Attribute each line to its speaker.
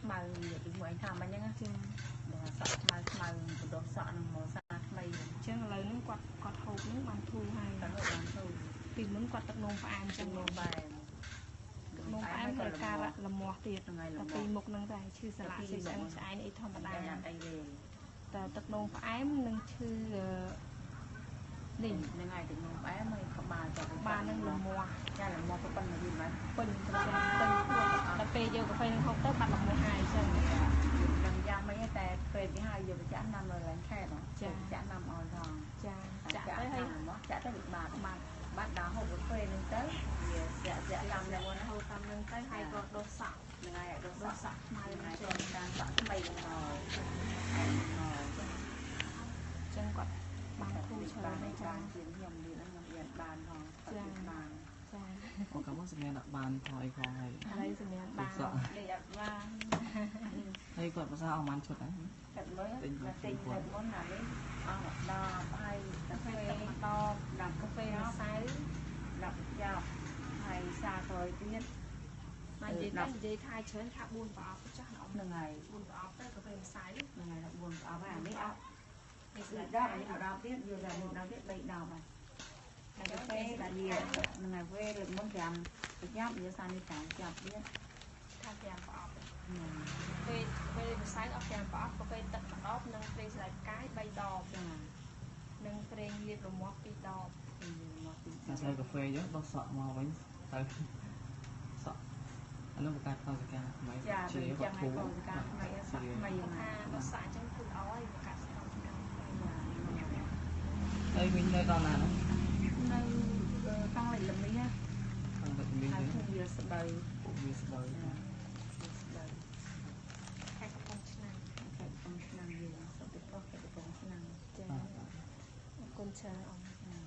Speaker 1: ខ្មៅដូចមួយឯងថាមិញហ្នឹង
Speaker 2: ចា
Speaker 1: ដល់សក់ខ្មៅខ្មៅបណ្ដុះសក់នឹងមកសាថ្មី
Speaker 2: អញ្ចឹងឥឡូវហ្នឹងគាត់គាត់ហូបហ្នឹងបានធូរហើយ
Speaker 1: គាត់ហូបបានធូរ
Speaker 2: ពីមុនគាត់ទឹកនោមផ្អែមអញ្ចឹង
Speaker 1: នោមផ្អែម
Speaker 2: ទឹកនោមផ្អែមហើយការលមាស់ទៀត
Speaker 1: ហ្នឹងហើយ
Speaker 2: តែពីមុខហ្នឹងតែឈឺសន្លាក់ឈឺឆ្អឹងឆ្អែងអីធម្មតា
Speaker 1: អីទេ
Speaker 2: តែទឹកនោមផ្អែមនិងឈឺនេះ
Speaker 1: ហ្នឹងហើយទឹកនោមផ្អែមហើយក្បាលទៅ
Speaker 2: បាននឹងលមាស់
Speaker 1: ចាលមាស់ប៉ុណ្ណឹងវិញបាទ
Speaker 2: ពេញប្រចាំពេញខ្លួនដល់ពេលយកកាហ្វេនឹងហូបទៅបាត់លមាស់ហើយអញ្ចឹង
Speaker 1: នឹងយ៉ាងម៉េចតែពេលគេហៅយកចាក់ណាំនៅឡើងខេតចាចាក់ណាំឲ្យផង
Speaker 2: ចាចាក់ទៅហើយ
Speaker 1: ចាក់ទៅវាបាត់បាត់បាត់ដល់ហូបកាហ្វេនឹងទៅវាចាក់ចាក់តាមនឹង
Speaker 2: ហូបតាមនឹងទៅហើយក៏ដុសសក់
Speaker 1: ហ្នឹងហើយដុស
Speaker 2: សក់ខ្មៅ
Speaker 1: ហ្នឹងហើយតាមសក់ថ្មីមកមក
Speaker 2: ចឹងគាត់បានធូរច្រើន
Speaker 1: ហើយចាជាងខ្ញុំនេះខ្ញុំរៀនបានផង
Speaker 2: ចាបានចា
Speaker 3: អូកាលមកសម្រាប់ដាក់បានផងអីផងហើយ
Speaker 2: ហើយសម្រាប់បាន
Speaker 1: នេះអត់បាន
Speaker 3: ហើយគាត់ភាសាអស់បានឈុតហ្នឹង
Speaker 1: តែមើលទិញតែមុនណានេះអស់10ហើយកាហ្វេ
Speaker 2: ទឹកម្ដង
Speaker 1: 10
Speaker 2: កាហ្វេម្សៅ
Speaker 1: 10ចប់ហើយសាក្រោយទៀត
Speaker 2: មកនិយាយទៅនិយាយថាច្រើនថា4ប្រអប់ចាស់
Speaker 1: ហ្នឹងហើយ
Speaker 2: 4ប្រអប់ទៅកាហ្វេម្សៅ
Speaker 1: ហ្នឹងហើយ4ប្រអប់ហើយអានេះអត់នេះ10អានេះម្ដងទៀតយកតែម្ដងទៀត3ដងហើយហើយកាហ្វេដែលវាហ្នឹងហើយវេលើមុន5ប្រញាប់យកសានេះ5ចាប់ទៀត
Speaker 2: ថា5ប្រអប់ពេលពេលម្សៅអស់5ប្រអប់កាហ្វេទឹកម្ដងនិងប្រេងស្លឹកកាយ3ដប
Speaker 1: ចា
Speaker 2: និងប្រេងលាបរមាស់2ដប
Speaker 3: តែស្អីកាហ្វេយកដោះសក់មកវិញទៅសក់អានោះបង្កើតផលសកម្មថ្មី
Speaker 1: ជាគាត់ធូរផលសកម្មថ្មីសក់ថ្មី
Speaker 2: ថាដោះសក់អញ្ចឹងគឺល្អហើយបង្កើតផលសកម្មថ្មី
Speaker 3: ហើយវិញនៅដល់ណានោះ
Speaker 1: នៅតង់លិចលមី
Speaker 3: តង់លិចលមី
Speaker 1: ហើយភូមិវាស្បូវ
Speaker 3: ភូមិវាស្បូវ
Speaker 1: ស្បូវ
Speaker 2: ខេត្តកំពង់ឆ្នាំង
Speaker 1: ខេត្តកំពង់ឆ្នាំងយើងសុខទៅប្រុសខេត្តកំពង់ឆ្នាំង
Speaker 2: ចាអរគុណច្រើនអ